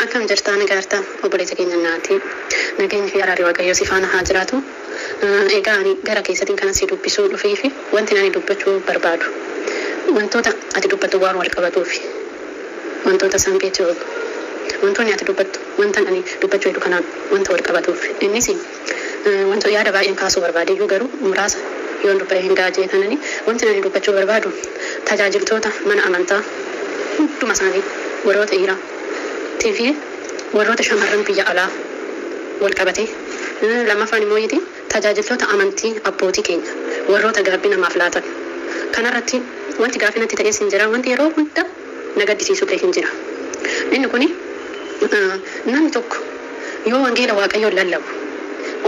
Akkam jirtaa nagaartaa obboleessa keenya naati. Nageenyi fi araarri Waaqayyoo si faana haa jiraatu. Egaa ani gara keessatiin kanan si dubbisuu dhufee fi wanti ani dubbachuu barbaadu wantoota ati dubbattu waan wal qabatuufi wantoota isaan beektu wantoonni ati dubbattu wanta ani dubbachuu hedu kanaan wanta wal qabatuuf innis wantoota yaada baay'een kaasuu barbaade iyyuu garuu muraasa yoon dubba'e hin ga'a jeetanani wanti ani dubbachuu barbaadu tajaajiltoota mana amantaa hunduma isaanii warroota dhiiraa fi warroota shamarran biyya alaa wal qabate lammaffaan immoo yiti tajaajiltoota amantii abbootii keenya warroota gaabbii namaaf laatan kanarratti wanti gaaffii natti ta'es hin jira wanti yeroo hunda na gaddisiisu illee hin jira. Inni kuni namni tokko yoo wangeela Waaqayyoon lallabu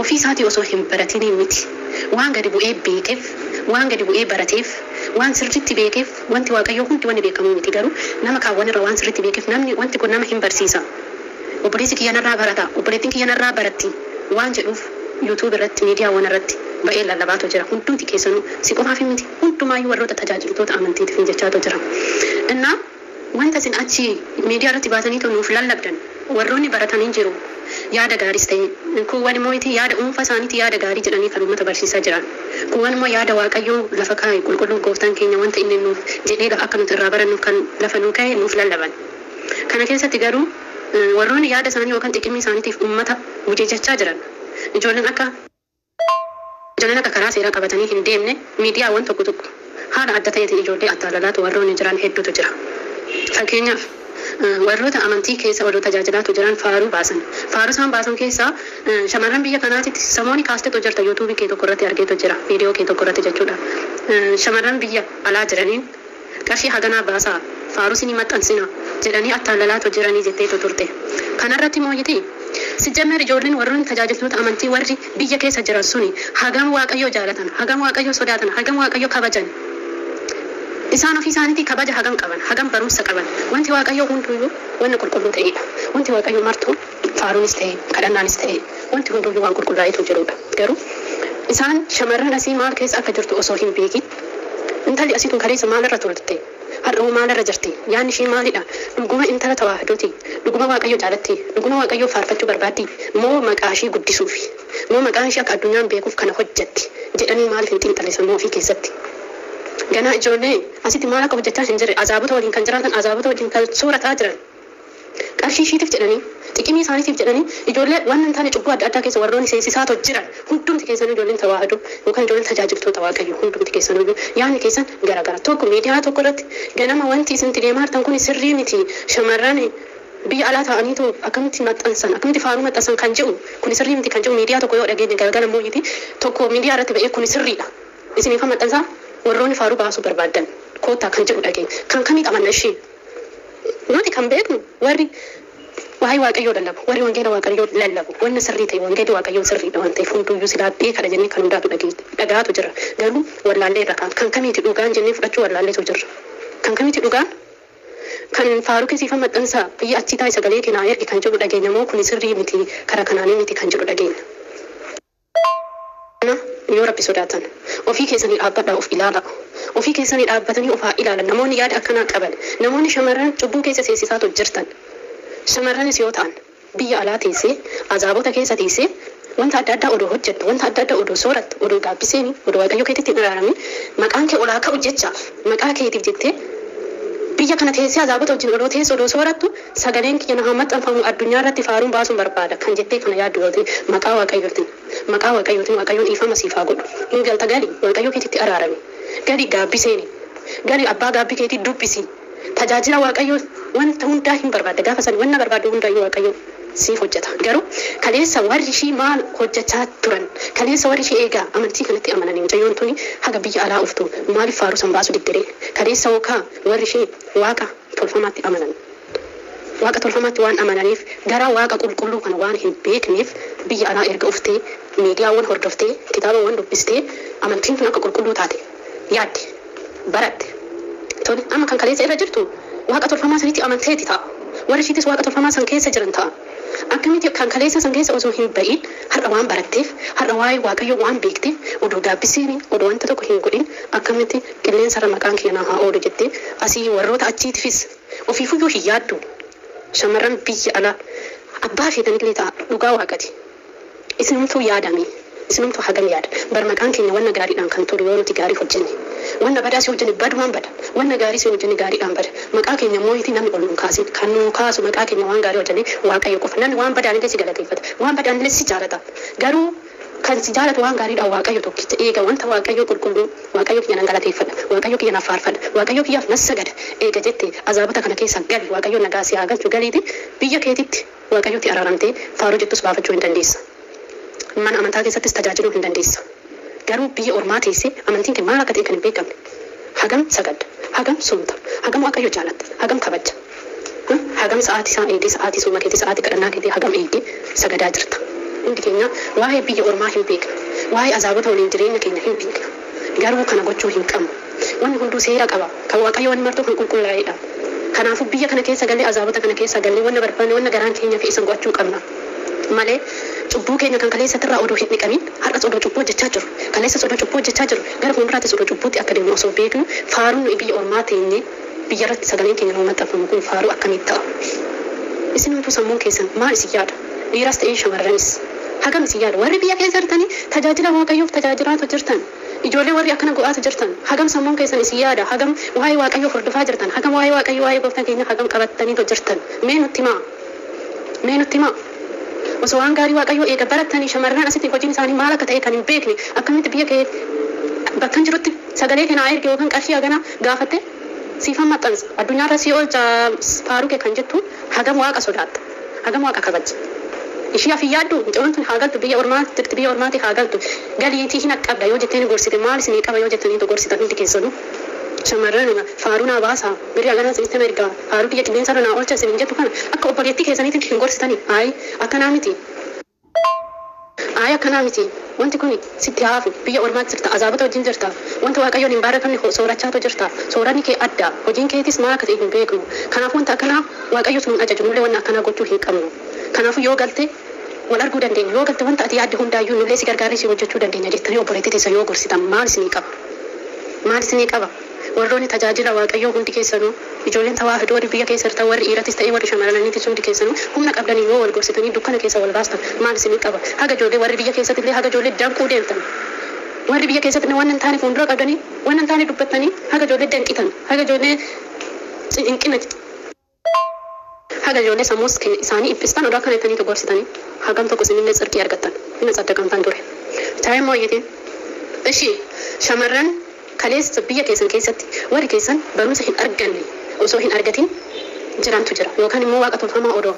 ofii isaatii osoo hin baratinii miti waan gadi bu'ee beekeef waan gadi bu'ee barateef waan sirriitti beekeef wanti Waaqayyoo hundi wanni beekamuu miti garuu nama kaawwan irra waan sirriitti beekeef namni wanti kun nama hin barsiisa. Obboleessi kiyya narraa barata obboleettiin kiyya narraa baratti waan jedhuuf YouTube irratti miidiyaawwan irratti ba'ee lallabaatu jira. Hundumti keessanuu si qofaaf miti hundumaayyuu warroota tajaajiltoota amantiitiif jechaatu jira. Innaa wanta isin achi miidiyaa irratti baatanii nuuf lallabdan warroonni baratanii jiru. Yaada gaariis ta'e kuuwwan immoo yaada dhuunfaa isaaniitti yaada gaarii jedhanii kan uummata barsiisaa jiran. Kuuwwan immoo yaada Waaqayyoo lafa kaa'e qulqulluu gooftaan keenya wanta inni nuuf jedhee lafa akka nuti irraa barannuuf kan lafa nuu kaa'e nuuf lallaban. Kana keessatti garuu warroonni yaada isaanii yookaan xiqqimii isaaniitiif uummata wujejjechaa jiran. Ijoolleen akka karaa seeraa qabatanii hin deemne miidiyaawwan tokko tokko haala adda ta'eetiin ijoollee attaalalaatu warroonni jiran hedduutu jira. Fakkeenyaaf warroota amantii keessa warroota tajaajilaatu jiran faaruu baasan. Faaruu isaan baasan keessaa shamarran biyya kanaatitti samooni kaasteetu jirta yuutuubii kee tokko irratti argeetu jira viidiyoo kee tokko irratti jechuudha. Shamarran biyya alaa jiraniin qarshii haganaa baasaa faaruu sinii maxxansina jedhanii attaalalaatu jiranii jetteetu turte. Kanarratti mooyiti sijjammer ijoolleen warroonni tajaajiltoota amantii warri biyya keessa jiran suni hagam Waaqayyoo jaalatan, hagam Waaqayyoo sodaatan, hagam Waaqayyoo kabajan. Isaan ofii isaaniitii kabaja hagam qaban, hagam barumsa qaban. Wanti Waaqayyoo hunduyyuu wanni qulqulluu ta'edha. Wanti Waaqayyoo martuu faaruunis ta'e, kadhannaanis ta'e, wanti hunduyyuu waan qulqullaa'etu jirudha. Garuu isaan shamarran asii maal keessa akka jirtu osoo hin beekin intalli asii tun kaleessa maalirra turte? Har'oo maalirra jirti? Yaadni ishii maalidha? Dhuguma intala tawaahidooti? Dhuguma Waaqayyoo jaalatti? Dhuguma Waaqayyoo faarfachuu barbaaddi? Moo maqaa ishii guddisuufi? Moo maqaan ishii akka addunyaan beekuuf kana hojjetti? Jedhanii maaliif hin xiinxallisan ofii keessatti? Ganaa ijoollee asitti maal akka hojjechaa hin jirre azaabota waliin kan jiraatan azaabota waliin kan soorataa jiran. Qarshii ishiitiif jedhanii xiqimii isaaniitiif jedhanii ijoollee waan hin taane cubbuu adda addaa keessa warroonni seensisaatoo jiran hundumti keessanuu ijoolleen tawaahidoo yookaan ijoolleen tajaajiltoota Waaqayyoo hundumti keessanuu yaadni keessan garaagara. Tokko miidiyaa tokko irratti ganama wanti isinitti deemaa jirtan kun sirrii miti shamarran biyya alaa ta'aniitu akkamitti maxxansan akkamitti faaruu maxxansan kan jedhu kun sirrii miti kan jedhu miidiyaa tokko yoo dhageenye galgala mooyiti tokko miidiyaa irratti ba'ee kun sirriidha. Isiniif maxxansaa warroonni faaruu baasuu barbaadan koottaa kan jedhu dhageenya. Kan kamii qabanna ishee? Nuti kan beeknu warri waa'ee Waaqayyoo lallabu, warri wangeela Waaqayyoo lallabu, wanni sirrii ta'e wangeelli Waaqayyoo sirriidha waan ta'eef hunduyyuu silaa beekadha jennee kan hundaatu dhagaatu jira. Garuu wallaallee irra kan kamiiti dhugaan jennee fudhachuu wallaalleetu jira. Kan kamiiti dhugaan? Kan faaruu keessiifa maxxansaa biyya achii taa'e sagalee kennaa ergi kan jedhu dhageenya moo kun sirrii miti karaa kanaanii miti kan jedhu dhageenya. Yoo Rabbi sodaatan ofii keessanii dhaabbadhaa of ilaala. Ofii keessanii dhaabbatanii of haa ilaalan. Namoonni yaada akkanaa qaban namoonni shamarran cubbuu keessa seensisaatu jirtan. Shamarranis yoo ta'an biyya alaa teessee azaabota keessa teessee wanta adda addaa odoo hojjettu wanta adda addaa odoo soorattu odoo gaabbiseeni odoo Waaqayyoo keetitti hin araaramin maqaan kee olaa ka'u jechaaf maqaa keetiif jettee biyya kana teessee azaabota wajjin odoo teessu odoo soorattu sagaleen kiyya na haa maxxanfamu addunyaa irratti faaruun baasuun barbaada kan jettee kana yaaddu yoo ta'e maqaa Waaqayyootiin Waaqayyoon dhiifama siif haa godhu. Hin galta gali Waaqayyoo keetitti araarami. Gali gaabbiseeni. Gali abbaa gaabbii keetii dubbisi. Tajaajila Waaqayyoo wanta hundaa hin barbaadda gaafa san wanna barbaaddu hundaayyuu Waaqayyoo siif hojjeta. Garuu kaleessa warri ishii maal hojjechaa turan? Kaleessa warri ishii eegaa amantii kanatti amananii mucayyoon tuni haga biyya alaa uftu maaliif faaruu san baasuu diddiree? Kaleessa yookaan warri ishii waaqa tolfamaatti amanan. Waaqa tolfamaatti waan amananiif gara waaqa qulqulluu kana waan hin beekneef biyya alaa erga uftee miidiyaawwan hordoftee kitaabawwan dubbistee amantiin tun akka qulqulluu taate yaadde baratte. Tole amma kan kaleessa irra jirtu waaqa tolfamaa sanitti amanteeti ta'a. Warri ishiitis waaqa tolfamaa san keessa jiran ta'a. Akkamitti kan kaleessa san keessa osoo hin ba'iin har'a waan baratteef har'a waa'ee Waaqayyoo waan beekteef odoo gaabbisiin odoo wanta tokko hin godhin akkamitti qilleensarra maqaan kee naa haa oolu jettee asii warroota achiitiifis ofiifuyyuu hin yaaddu. Shamarran biyya alaa abbaa feetanillee ta'a, dhugaa waaqati. Isinumtuu yaadame, isinumtuu hagam yaada. Bar maqaan keenya wanna gaariidhaan kan tolu yoo nuti gaarii hojjenne. Wanna badaa si hojjenne badumaan bada. Wanna gaarii si hojjenne gaariidhaan bada. Maqaa keenya mooyitii namni ol nun kaasin. Kan nu kaasu maqaa keenya waan gaarii hojjenne Waaqayyo qofa. Namni waan badaanillee si galateeffata. Waan badaanillee si jaalata. Garuu kan si jaalatu waan gaariidhaan Waaqayyo tokkicha. Eega wanta Waaqayyo qulqulluu, Waaqayyo kiyya nan galateeffadha, Waaqayyo kiyya nan faarfadha, Waaqayyo kiyyaaf nan sagada eega jette, azaabota kana keessa gali. Waaqayyo nagaa si haa galchu. Galiiti biyya keetitti Waaqayyotti araaramtee faaruu jettus baafachuu hin dandeessa. Mana amantaa keessattis tajaajiluu hin dandeessa. Garuu biyya ormaa teessee amantiin kee maal akka ta'e kan hin beekamne. Hagam sagadda, hagam soomta, hagam Waaqayyo jaalatta, hagam kabajja? Hagam sa'aatii isaa eegdee, sa'aatii sooma keetii, sa'aatii kadhannaa keetii hagam eegdee sagadaa jirta? Hundi keenya waa'ee biyya ormaa hin beekna. Waa'ee azaabota waliin jireenya keenya hin beekna. Garuu kana gochuu hin qabnu. Wanni hunduu seera qaba. Kan Waaqayyo wanni martuu kan qulqullaa'edha. Kanaafuu biyya kana keessa gallee, azaabota kana keessa gallee, wanna barbaanne, wanna garaan keenya fe'isan gochuu qabna. Malee cubbuu keenya kan kaleessatirraa odoo hin dhiqamin har'as odoo cubbuu hojjechaa jiru. Kaleessas odoo cubbuu hojjechaa jiru. Gara fuulduraattis odoo cubbuutti akka deemnu osoo beeknu, faaruun nuyi biyya ormaa teenyee biyya irratti sagaleen keenya nu maxxanfamu kun faaruu akkamii ta'a? Isinumtuu sammuun keessan maal isin yaada? Dhiiras ta'ee shamarranis. Hagam isin yaada? Warri biyya keessa jirtanii tajaajila Waaqayyoof tajaajilaatu jirtan. Ijoollee warri akkana go'aatu jirtan. Hagam sammuun keessan isin yaada? Hagam waa'ee Waaqayyoo hordofaa jirtan? Hagam waa'ee Waaqayyoo, waa'ee gooftaa keenya hagam qabattaniitu jirtan? Mee nutti himaa. Mee nutti himaa. Osoo waan gaarii Waaqayyoo eega barattanii, shamarran asitti hojiin isaanii maal akka ta'e kan hin beekne akkamitti biyya kee bakka jirutti sagalee kee naa erge yookaan qarshii hagana gaafatte siifan maxxansa, addunyaarra sii oolcha faaruu kee kan jettu hagam Waaqa sodaatta? Hagam Waaqa kabaja? Ishii hafi yaaddu, mucayyoon tun haa galtu, biyya ormaa jirti, biyya ormaati haa galtu, galiitii hin qabda yoo jettanii gorsite, maal isinii qaba yoo jettanii gorsitan hundi keessanuu? Shamarran faaruu naa baasa, birrii haganaa isinitti ergaa, faaruu kiyya qilleensarra naa oolcha isiniin jettu kana akka obboleettii keessaniitiin hin gorsitanii? Ayi, akkanaa miti. Ayi, akkanaa miti. Wanti kun sitti haafu. Biyya ormaatti jirta, azaabota wajjin jirta, wanta Waaqayyoon hin baarakamne soorachaatu jirta. Sooranni kee adda, hojiin keetis maal akka ta'e hin beeknu. Kanaaf wanta akkanaa Waaqayyoos nuun ajaju, nullee wanna akkanaa gochuu hin qabnu. Kanaafuu yoo galte wal arguu dandeenya, yoo galte wanta ati yaadde hundaayyuu nullee si gargaarree si hojjechuu dandeenya jettanii obboleettii teessa yoo gorsitan maal isinii qaba? Maal isinii qaba? Warroonni tajaajila Waaqayyoo hundi keessanuu, ijoolleen tawaahidoo warri biyya keessa jirtan, warri dhiiratis ta'ee warri shamarraniitis, hundi keessanuu humna qabdanii yoo wal gorsitanii dukkana keessa wal baastan maal isinii qaba? Haga ijoollee warri biyya keessatti illee haga ijoollee danquu deemtan, warri biyya keessatti waan hin taane fuuldura qabdanii waan hin taane dubbattanii haga ijoollee danqitan, haga ijoollee cinqina, haga ijoollee sammuus isaanii dhiphistan, odoo akkana jettanii gorsitanii hagam tokko isinillee tsirqii argattan, inni tsaddaqamtan ture. Taa'ee mooyyitiin. Ishi shamarran kaleessa biyya keessan keessatti warri keessan barumsa hin arganne osoo hin argatin jirantu jira, yookaan immoo waaqa tolfamaa, odoo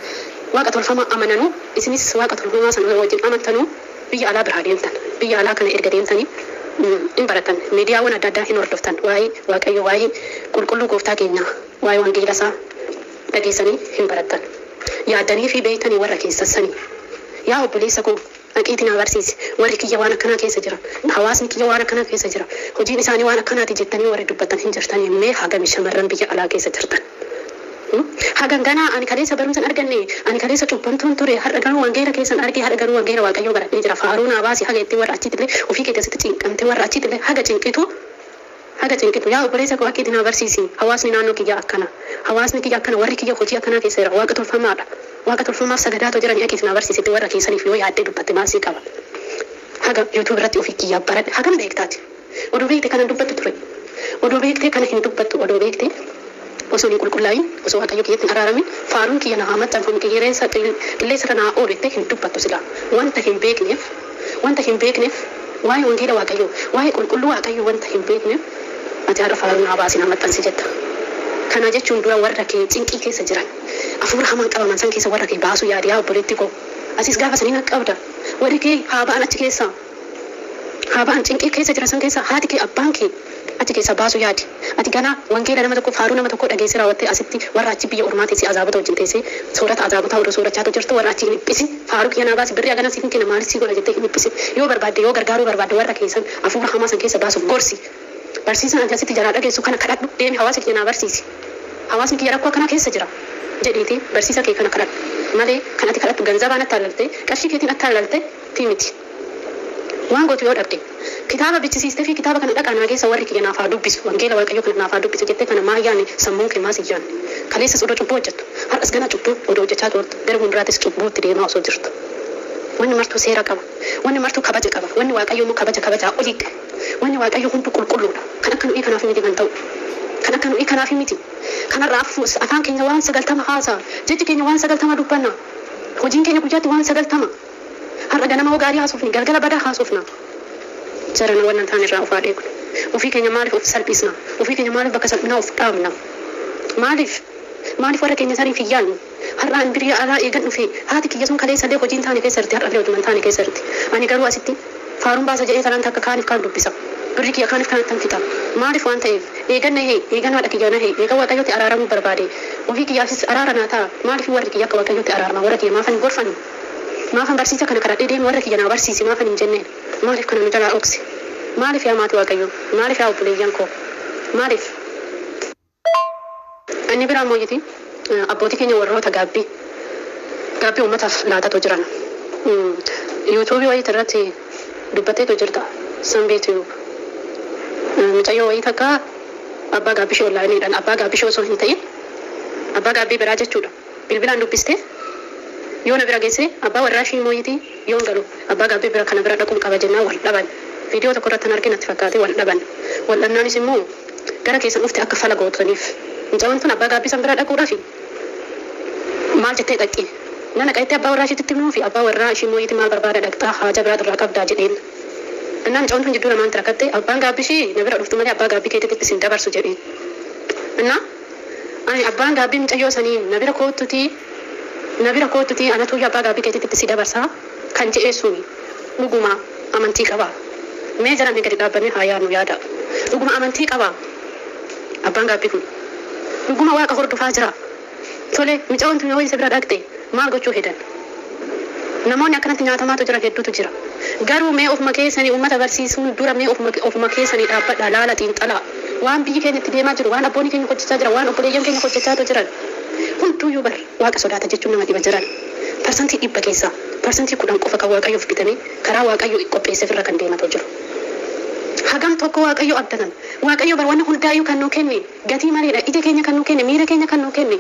waaqa tolfamaa amananuu isinis waaqa tolfamaa sana wajjin amantanuu biyya alaa biraa deemtan. Biyya alaa kana erga deemtanii hin baratan, miidiyaawwan adda addaa hin hordoftan, waa'ee Waaqayyo, waa'ee qulqulluu gooftaa keenyaa, waa'ee wangeela isaa dhageessanii hin barattan. Yaaddanii fi beektanii warra keessan, yaa obboleessa koo, dhaqiitii naa barsiisi, warri kiyya waan akkanaa keessa jira, hawaasni kiyya waan akkanaa keessa jira, hojiin isaanii waan akkanaati jettanii warri dubbatan hin jirtanii? Mee hagami shamarran biyya alaa keessa jirtan? Hagan ganaa ani kaleessa barumsa hin arganne, ani kaleessa cubbamtuun ture, har'a garuu wangeela keessan argee, har'a garuu wangeela Waaqayyoo baradhee jira, faaruu naa baasi haga itti warra achitti illee ofii kee keessatti cinqamte, warra achitti illee haga cinqitu, haga cinqitu, yaa obboleessa koo, akka itti naa barsiisi, hawaasni naannoo kiyya akkana, hawaasni kiyya akkana, warri kiyya hojii akkanaa keessa jira, waaqa tolfamaadha, waaqa tolfamaaf sagadaatoo jiranii, akka itti naa barsiisitti warra keessaniif yoo yaaddee dubbatte maal sii qaba? Haga YouTube irratti ofii kiyyaa baradhe hagam beektaati? Odoo beekte kana dubbattu ture? Odoo beektee kana hin dubbattu. Odoo beektee osoo hin qulqullaa'in, osoo Waaqayyo kiyyatti hin araaramin, faaruun kiyya na haa maxxanfamu, qilleensa qilleensa irra naa oolu jettee hin dubbattu silaa. Wanta hin beekneef, wanta hin beekneef, waa'ee wangeela Waaqayyoo, waa'ee qulqulluu Waaqayyoo wanta hin beekneef ati har'a faaruu naa baasi, naa maxxansi jetta. Kana jechuun dura warra kee cinqii keessa jiran, hafuura hamaan qabaman san keessa warra kee baasuu yaadi, yaa obboleetti koo. Asis gaafa saniin akka qabda. Warri kee haa ba'an achi keessaa. Haa ba'an cinqii keessa jiran san keessa, haati kee, abbaan kee achi keessa baasuu yaadi. Ati ganaa wangeela nama tokko, faaruu nama tokko dhageessee raawwattee asitti warra achi biyya ormaa teessee azaabota wajjin teessee soorata azaabotaa odoo soorachaatu jirtu warra achi hin dhiphisin. Faaruu kiyya naa baasi, birrii hagana siif hin kenna, maalis sii godha jettee hin dhiphisin. Yoo barbaadde, yoo gargaaruu barbaadde, warra keessan hafuura hamaa san keessa baasuuf gorsi. Barsiisaan ati asitti jalaa dhageessu kana kadhadhu, deemi, hawaasa kiyya naa barsiisi. Hawaasni kiyya rakkoo akkanaa keessa jira jedhiiti barsiisa kee kana kadhadhu. Malee kan ati kadhattu ganzabaan attaallalte, qarshii keetiin attaallalte fi miti. Waan gootu yoo dhabde kitaaba bichisiistee fi kitaaba kana dhaqaa naa geessa, warri kiyya naaf haa dubbisu, wangeela Waaqayyoo kana naaf haa dubbisu jettee kana maa yaanne? Sammuun kee maa si yaanne? Kaleessas odoo cubbuu hojjettu, Har'as ganaa cubbuu odoo hojjechaa turte, gara fuulduraattis cubbuutti deemaa osoo jirtu. Wanni martuu seera qaba. Wanni martuu kabaja qaba. Wanni Waaqayyo immoo kabaja kabajaa olii qaba. Wanni Waaqayyo hundu qulqulluudha. Kan akka nuyi kanaaf miti kan ta'u. Kan akka nuyi kanaaf miti. Kanarraa afaan keenya waan 90 haasa'a. Jechi keenya waan 90 dubbanna. Hojiin keenya guyyaatti waan 90. Har'a ganama hoo gaarii haasofni, galgala badaa haasofna. Jarana wannan ta'an irraa of haa eegnu. Ofii keenya maaliif of salphisna? Ofii keenya maaliif bakka salphinaa of dhaabna? Maaliif? Maaliif warra keenya saniif hin yaadnu? Har'a an biyya alaa eegan dhufe, haati kiyya sun kaleessa illee hojii hin taane keessa jirti, har'a illee hojuma hin taane keessa jirti. Ani garuu asitti faaruun baasa jedhee tanan takka kaaniif kaan dubbisa. Birri kiyya kaaniif kaanittan fixa. Maaliif waan ta'eef? Eegan nahee, eegan haadha kiyya nahee, eegan Waaqayyotti araaramuu barbaade. Ofii kiyyaafis araara naa ta'a. Maaliif warri kiyya akka Waaqayyotti araarama? Warra kiyya maafan hin gorfanne? Maafan barsiisa kana kadhadhee deeme warra kiyya naa barsiisi maafan hin jenneen? Maaliif kana nu jalaa dhokse? Maaliif yaa maatii Waaqayyoo? Maaliif yaa obboleeyyan koo? Maaliif? Inni biraa immoo jeti abbootii keenya warroota gaabbii gaabbii uummataaf laatato jiran. Yuutuubii wayii irratti dubbatteetu jirta. Sanbee Tube. Mucayyoo wayii takka abbaa gaabbii ishee onlaayiniidhaan abbaa gaabbii ishee osoo hin ta'in abbaa gaabbii biraa jechuudha. Bilbilaan dubbistee yoo na bira geesse abbaa warraa ishii mooyitii yoon galu abbaa gaabbii bira kana bira dhaquun qaba jennaan wal dhaban. Viidiyoo tokko irratti kan argin natti fakkaate wal dhaban. Wal dhabnaanis immoo gara keessan dhufte akka fala gootaniif. Mucayoon tun abbaa gaabbii san bira dhaquudhaafi maal jettee dhaqxi? Na naqa jettee abbaa warraa ishiitti himuufi abbaa warraa ishii mooyitii maal barbaada dhaqxaa haaja biraatu irraa qabdaa jedheen. Innaa mucayoon tun jidduu lamaanitti rakkatte, abbaan gaabbii ishii na bira dhuftu malee abbaa gaabbii keetitti sin dabarsu jedheen. Innaa ani abbaan gaabbii mucayyoo sanii na bira koottutii na bira koottutii anatuyyuu abbaa gaabbii keetitti si dabarsaa kan jedhee suni dhuguma amantii qabaa? Mee jara mee gadi dhaabbannee haa yaadnu yaada. Dhuguma amantii qabaa? Abbaan gaabbii kun dhuguma Waaqa hordofaa jiraa? Tole, mucayoon tun yoo isa bira dhaqxe maal gochuu hedan? Namoonni akkanatti nyaatamaatu jiran hedduutu jira. Garuu mee ofuma keessanii uummata barsiisuun dura mee ofuma keessanii dhaabbadhaa laala xiinxalaa. Waan biyyi keenya itti deemaa jiru, waan abboonni keenya hojjechaa jiran, waan obboleeyyan keenya hojjechaatu jiran. Hunduyyuu bar Waaqa sodaata jechuun nama dhiba jiran. 100% keessaa 10% qofa kan Waaqayyoof bitamee karaa Waaqayyo qopheesseef irra kan deematoo jiru. Hagam tokko Waaqayyo abdatan. Waaqayyo bar wanna hundaayyuu kan nuu kenne gatii maleedha. Ija keenya kan nuu kenne, miira keenya kan nuu kenne,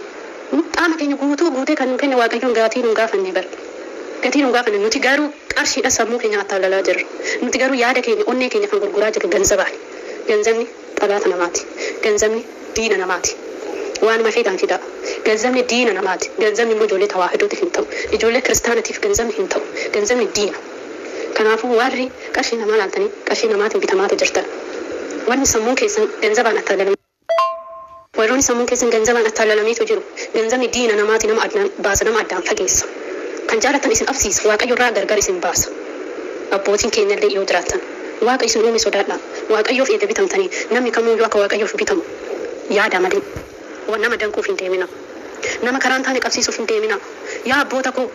qaama keenya guutuu guutee kan nuu kenne Waaqayyoon gatii nuun gaafanne bar. Gatii nuun gaafanne. Nuti garuu qarshiidha sammuu keenya attaalalaa jirra. Nuti garuu yaada keenya, onnee keenya kan gurguraa jirru ganzabaani. Ganzabni xalaata namaati. Ganzabni diina namaati. Waanuma feetan fidaa. Ganzabni diina namaati. Ganzabni immoo ijoollee tawaahidootiif hin ta'u. Ijoollee kiristaanatiif ganzabni hin ta'u. Ganzabni diina. Kanaafuu warri qarshii namaa laaltanii qarshii namaatiin bitamaatu jirtan. Wanni sammuun keessan ganzabaan attaalalame. Warroonni sammuun keessan ganzabaan attaalalameetu jiru. Ganzabni diina namaati, nama addaan baasa, nama addaan fageessa. Kan jaalatan isin dhabsiisa, Waaqayyo irraa gargar isin baasa. Abbootiin keenyallee yoo jiraattan Waaqa isin uume sodaadhaa. Waaqayyoof eega bitamtanii namni kamuuyyuu akka Waaqayyoof bitamu yaadaa malee nama danquuf hin deeminaa. Nama karaa hin taane qabsiisuuf hin deeminaa. Yaa abboota koo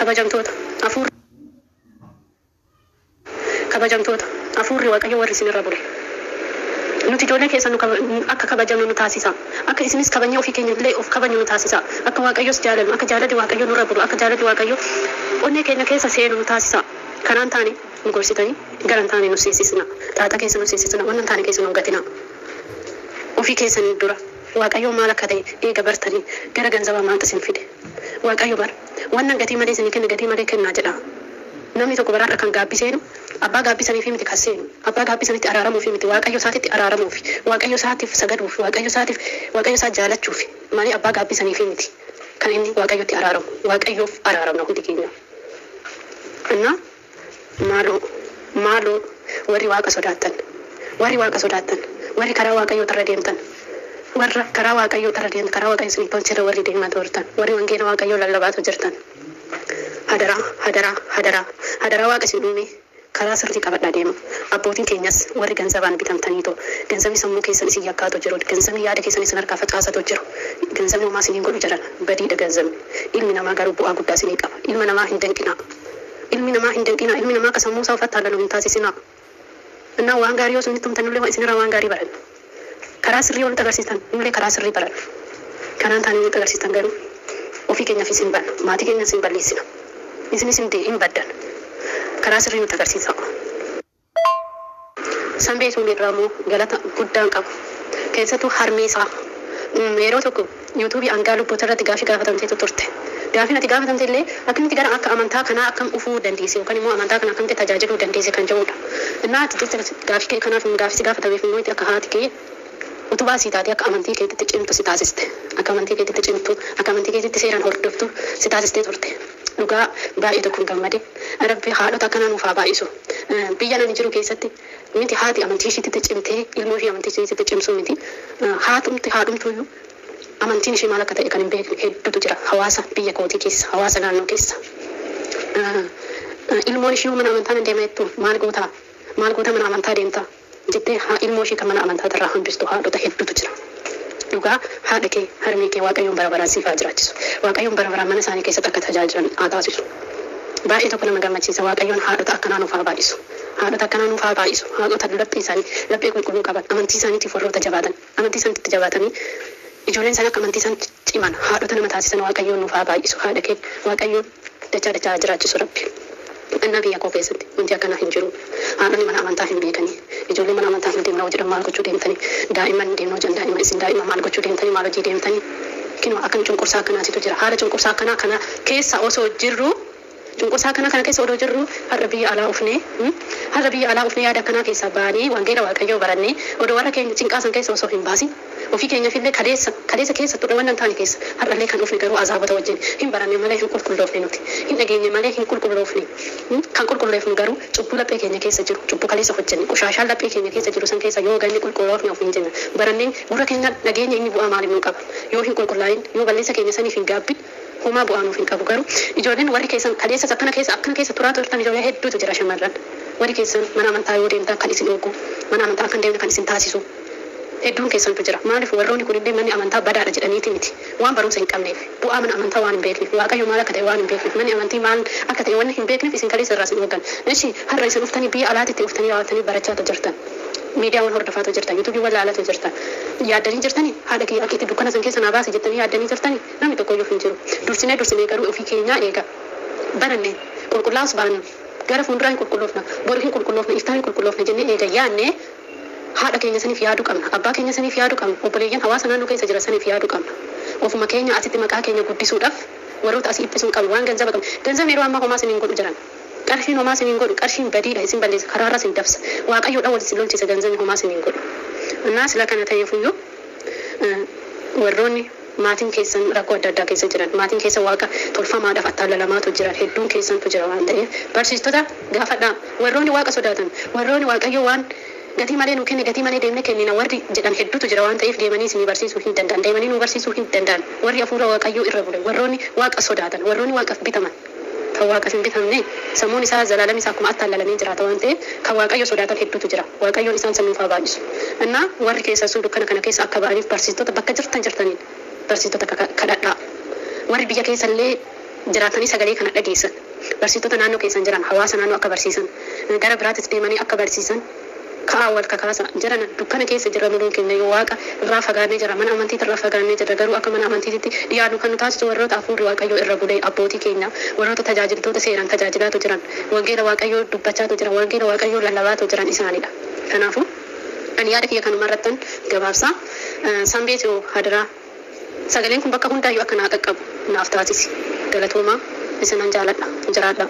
kabajamtoota, hafuurri kabajamtoota, hafuurri Waaqayyoo warri isin irra bule. Nuti ijoollee keessan nu akka kabajamnu nu taasisa. Akka isinis kabajnee ofii keenya illee of kabajnu nu taasisa. Akka Waaqayyos jaalannu, akka jaalalli Waaqayyoo nurra bulu, akka jaalalli Waaqayyoo onnee keenya keessa seenu nu taasisa. Karaa hin taane nu gorsitanii gara hin taane nu seensisina. Xaaxaa keessa nu seensisina, wanta hin taane keessa nu hin gatinaa. Ofii keessaniin dura Waaqayyoo maal akka ta'e eega bartanii gara ganzabaa maaltu isin fide? Waaqayyo bar wannan gatii malee isinii kenne gatii malee kennaa jedha. Namni tokko bara har'a kan gaabbii seenu abbaa gaabbii saniifii miti kan seenu. Abbaa gaabbii sanitti araaramuufii miti, Waaqayyo isaatitti araaramuufi, Waaqayyo isaatiif sagaduufi, Waaqayyo isaatiif Waaqayyo isaa jaalachuufi malee abbaa gaabbii saniifii miti kan inni Waaqayyotti araaramu. Waaqayyoof araaramna hundi keenya. Innaa maaloo maaloo warri Waaqa sodaattan, warri Waaqa sodaattan, warri karaa Waaqayyootirra deemtan, warra karaa Waaqayyootirra deemtan, karaa Waaqayyo isinii tolcherra warri deemaa turtan, warri wangeela Waaqayyoo lallabaatu jirtan. Hadaraa, hadaraa, hadaraa, hadaraa Waaqa isin uumee karaa sirrii qabadhaa deema. Abbootiin keenyas warri ganzabaan bitamtaniitoo, ganzabni sammuu keessan isin yakkaatu jiru, ganzabni yaada keessan isin harkaa facaasatu jiru. Ganzabni homaa isin hin godhu jedhan, badiidha ganzabni. Ilmi namaa garuu bu'aa guddaa isinii qaba. Ilma namaa hin danqinaa. Ilmi namaa hin danqinaa. Ilmi namaa akka sammuu isaa of attaalalu hin taasisinaa. Innaa waan gaarii yoo isinitti himtan nullee isinirraa waan gaarii baranna. Karaa sirrii yoo nutti agarsiistan nullee karaa sirrii baranna. Karaan taane nutti agarsiistan garuu ofii keenyaafis hin banna. Maatii keenyas hin balleessina. Isinis hin baddan. Karaa sirrii nutti agarsiisaa. Sanbee Tuulii irraa immoo galata guddaan qaba. Keessattuu harmee isaa. Yeroo tokko yuutuubii hangaa lubboota irratti gaafii gaafatamteetu turte. Gaafiin ati gaafatamte illee akkamitti gara akka amantaa kanaa akkam dhufuu dandeesse yookaan immoo amantaa kana akkamitti tajaajiluu dandeesse kan jedhudha. Innaa ati jecha gaafii kee kanaaf gaafii si gaafatameef immoo akka haati kee utubaa sii taatee akka amantii keetitti cimtu si taasiste. Akka amantii keetitti cimtu, akka amantii keetitti seeraan hordoftu si taasistee turte. Dhugaa baay'ee tokkoon gammade. Rabbi haadhota akkanaa nuuf haa baay'isu. Biyya ani jiru keessatti miti haati amantii ishiitti cimtee ilmoo ishee amantii ishiitti cimsuu miti. Haatumti haadhumtuyyuu amantiin ishee maal akka ta'e kan hin beekne hedduutu jira. Hawaasa biyya kootii keessa, hawaasa naannoo keessa. Ilmoon ishee mana amantaa nan deema jettu maal gootaa? Maal goota mana amantaa deemtaa? Jettee ilmoo ishee kan mana amantaa irraa hambistu haadhota hedduutu jira. Dhugaa haadha kee harmee kee Waaqayyoon bara baraan siif haa jiraachisu. Waaqayyoon bara baraan mana isaanii keessatti akka tajaajilan haa taasisu. Baay'ee tokko nama gammachiisa. Waaqayyoon haadhota akkanaa nuuf haa baay'isu. Haadhota akkanaa nuuf haa baay'isu. Haadhota laphee isaanii laphee qulqulluu qaban amantii isaaniitiif warroota jabaatan amantii isaaniitti jabaatanii ijoolleen isaanii akka amantii isaan ciman haadhota nama taasisan Waaqayyoon nuuf haa baay'isu. Haadha kee Waaqayyoon dachaa dachaa haa jiraachisu Rabbi. Innaa biyya koo keessatti wanti akkanaa hin jiru. Haadhonni mana amantaa hin beekanii. Ijoolleen mana amantaa hin deemna jedhan maal gochuu deemtanii? Daa'imman deemna jedhan daa'imman isin daa'ima maal gochuu deemtanii maal hojii deemtanii? Kinoo akkam cunqursaa akkanaatitu jira. Haala cunqursaa akkanaa kana keessa osoo jirru cunqursaa akkanaa kana keessa odoo jirru har'a biyya alaa ufnee har'a biyya alaa ufnee yaada akkanaa keessaa baanee wangeela Waaqayyoo barannee odoo warra keenya cinqaasan keessa osoo hin baasin ofii keenyaaf illee kaleessa kaleessa keessa turre wannan taane keessa har'allee kan dhufne garuu azaabota wajjin hin baranne malee hin qulqulloofne nuti hin dhageenye malee hin qulqulloofne kan qulqulloofnu garuu cubbuu laphee keenya keessa jiru cubbuu kaleessa hojjenne qoshaashaan laphee keenya keessa jiru san keessa yoo ganni qulqulloofne ofiin jenna baranneen gurra keenya dhageenya inni bu'aa maaliif nu qaba yoo hin qulqullaa'in yoo balleessa keenya saniif hin gaabbin homaa bu'aa nuuf hin qabu garuu ijoolleen warri keessan kaleessas akkana keessa turaa turtan ijoollee hedduutu jira shamarran warri keessan mana amantaa yoo deemtan kan isin dhorku mana amantaa akka hin deemne kan isin taasisu hedduun keessantu jira. Maaliif warroonni kunillee manni amantaa badaadha jedhaniiti miti. Waan barumsa hin qabneef bu'aa mana amantaa waan hin beekneef Waaqayyo maal akka ta'e waan hin beekneef manni amantii maal akka ta'e waan hin beekneef isin kaleessa irraa isin hoggan. Ishi har'a isin uftanii biyya alaatitti uftanii raawwattanii barachaatu jirtan. Miidiyaawwan hordofaatu jirtan, yuutuubiiwwan laalaatu jirtan. Yaaddanii jirtanii haadha kiyya akka itti dukkana san keessa naa baase jettanii yaaddanii jirtanii namni tokkoyyuu hin jiru. Dursinee dursinee garuu ofii keenyaa eega. Baranne qulqullaa'us baannu gara fuulduraa hin qulqulloofna boru hin qulqulloofna iftaan hin qulqulloofna jennee eega yaadne haadha keenya saniif yaaduu qabna abbaa keenya saniif yaaduu qabna obboleeyyan hawaasa naannoo keessa jira saniif yaaduu qabna. Ofuma keenya asitti maqaa keenya guddisuudhaaf warroota asii ittisuun qabnu waan ganzaba qabnu. Ganzabni yeroo ammaa homaa isiniin godhu jiran. Qarshiin homaa isiniin godhu qarshiin badiidha isin balleessa karaarra isin dabsa. Waaqayyoodha wal isin lolchisa ganzabni homaa isiniin godhu. Innaa sila kana ta'eefuyyuu warroonni maatiin keessan rakkoo adda addaa keessa jiran maatiin keessa waaqa tolfamaadhaaf attaallalamaatu jiran hedduun keessantu jira waan ta'eef barsiistota gaafadhaa warroonni waaqa sodaatan warroonni waaqayyo waan gatii malee nu kenne gatii malee deemne kennina warri jedhan hedduutu jira waan ta'eef deemanii isinii barsiisuu hin danda'an deemanii nu barsiisuu hin danda'an warri hafuura waaqayyoo irra bule warroonni waaqa sodaatan warroonni waaqaaf bitaman kan waaqaaf hin bitamne sammuun isaa zalaalam isaa akkuma attaallalamee jiraata waan ta'eef kan waaqayyo sodaatan hedduutu jira waaqayyoon isaan sammuuf haa baay'isu. Innaa warri keessan sun dukkana kana keessa akka ba'aniif barsiistota bakka jirtan jirtaniin barsiistota kadhadhaa. Warri biyya keessallee jiraatanii sagalee kana dhageessan barsiistota naannoo keessan jiran hawaasa naannoo akka barsiisan gara biraattis deemanii akka barsiisan ka'aa wal kakaasa jiran dukkana keessa jira muluun keenya yoo waaqa irraa fagaannee jira mana amantii irraa fagaannee jira garuu akka mana amantiitti dhiyaannu kan nu taasisu warroota hafuurri waaqayyoo irra bulee abbootii keenya warroota tajaajiltoota seeraan tajaajilaatu jiran wangeela waaqayyoo dubbachaatu jiran wangeela waaqayyoo lallabaatu jiran isaanidha. Kanaafuu ani yaada kiyya kanuma irrattan gabaabsaa sanbeetu hadaraa sagaleen kun bakka hundaayyuu akka naa qaqqabu naaf taasisi galatoomaa isinan jaaladha jiraadha.